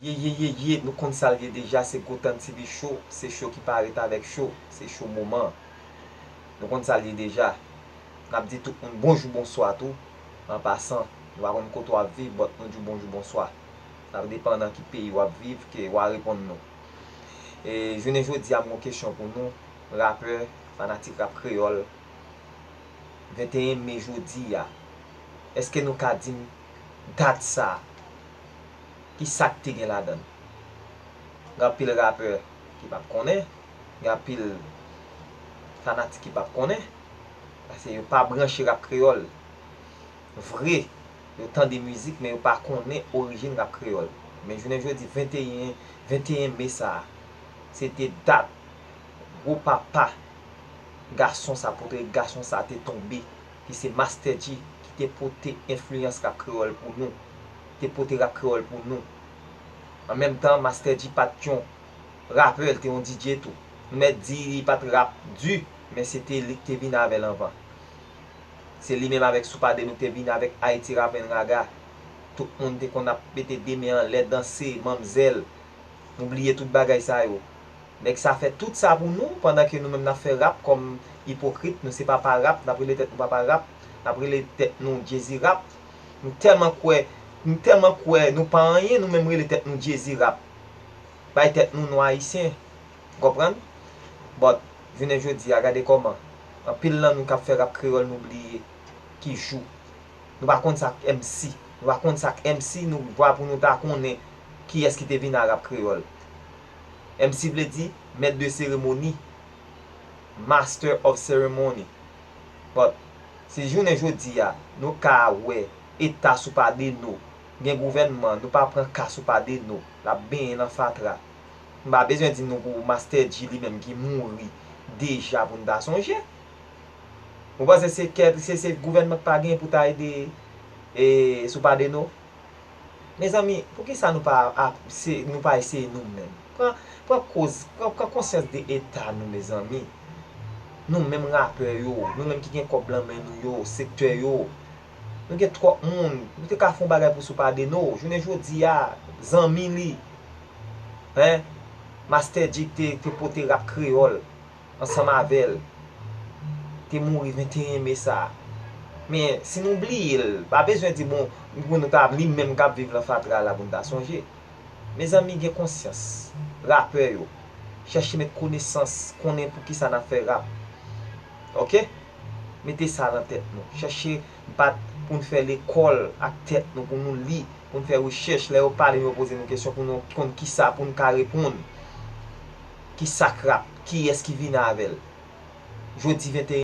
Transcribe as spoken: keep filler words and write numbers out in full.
Ye, ye, ye, ye, nou konn sa l ye deja, se Gotan T V Show, se show ki pa ret avèk show, se show moman. Nou konn sa l ye deja. N ap di tout moun bonjou, bonswa tou. An pasan, nou pa konn kote w ap viv, but nou di w bonjou, bonswa. Sa depann nan ki peyi w ap viv, ke w a reponn nou. E jounen jodi a, m gon kesyon pou nou, rapè, fanatik rap kreyòl, venteyen me jodi a, èske nou ka di m dat sa a, ki sa k te gen ladan l? Gen anpil rapè ki p ap konnen, gen anpil fanatik ki p ap konnen, paske yo pa branche rap kreyòl vre, yo tande mizik, men yo pa konnen orijin rap kreyòl. Men jounen jodi, venteyen, venteyen me sa a, se te dat gwo papa gason sa, pòtre gason sa te tonbe, ki se Master G, ki te pote enfliyans rap kreyòl pou nou, te pote rap kreyòl pou nou. An menm tan, Master G pa t yon rapè, l te yon D J tou. Nou mèt di li pa t rap di, men se te li k te vin avè l anvan. Se li menm avèk Soupadeno k te vin avèk Haiti Rap and Raga. Tout moun te konn ap mete de men anlè, danse, manmzèl. Nou bliye tout bagay sa yo. Nèg sa fè tout sa pou nou, pandan ke nou menm n ap fè rap kòm ipokrit, nou se papa rap, n ap rele tèt nou papa rap, n ap rele tèt nou Jay-Z rap. Nou tèlman kwè, nou tèlman kwè nou pa anyen, nou menm rele tèt nou Jay-Z rap. Bay tèt nou non ayisyen. Ou konprann? But, jounen jodi a, gade kòman anpil nan nou k ap fè rap kreyòl, nou bliye ki jou. Nou pa konn sa k M C. Nou pa konn sa k M C, nou vwa pou nou ta konnen kiyès ki te vin a rap kreyòl. M C vle di maître de cérémonie, master of ceremony. But, si jounen jodi a, nou ka wè eta Soupadeno, gen gouvènman, nou pa pran ka Soupadeno, l ap benyen nan fatra. M pa bezwen di nou pou Master G li menm ki mouri deja pou n ta sonje. Ou panse se kè, se, se gouvènman k pa gen pou ta ede e, Soupadeno? Mezanmi, poukisa nou pa ap, se, nou pa eseye nou menm? Pran, pran koz, pran, pran konsyans de eta nou, mezanmi. Nou menm rapè yo, nou menm ki gen kòb lan men nou yo, sektè yo. Nou gen twòp moun, nou te ka fè yon bagay pou Soupadeno. Jounen jodi a, zanmi li, en, Master G te, te pote rap kreyòl ansanm avè l, te mouri venteyen me sa a. Men, si nou bliye l, pa bezwen di, bon, pou nou ta, li menm k ap viv lan fatra la pou n ta sonje. Mezanmi, gen konsyans. Rapè yo, chèche met konesans, konnen poukisa n ap fè rap. Oke? Mete sa lan tèt nou. Chèche bat pou n fè lekòl ak tèt nou, pou nou li, pou n fè rechèch. Lè yo pale nou, yo poze nou kesyon, pou nou konn kisa pou n ka reponn. Kisa k rap? Kiyès ki vin avè l? Jodi venteyen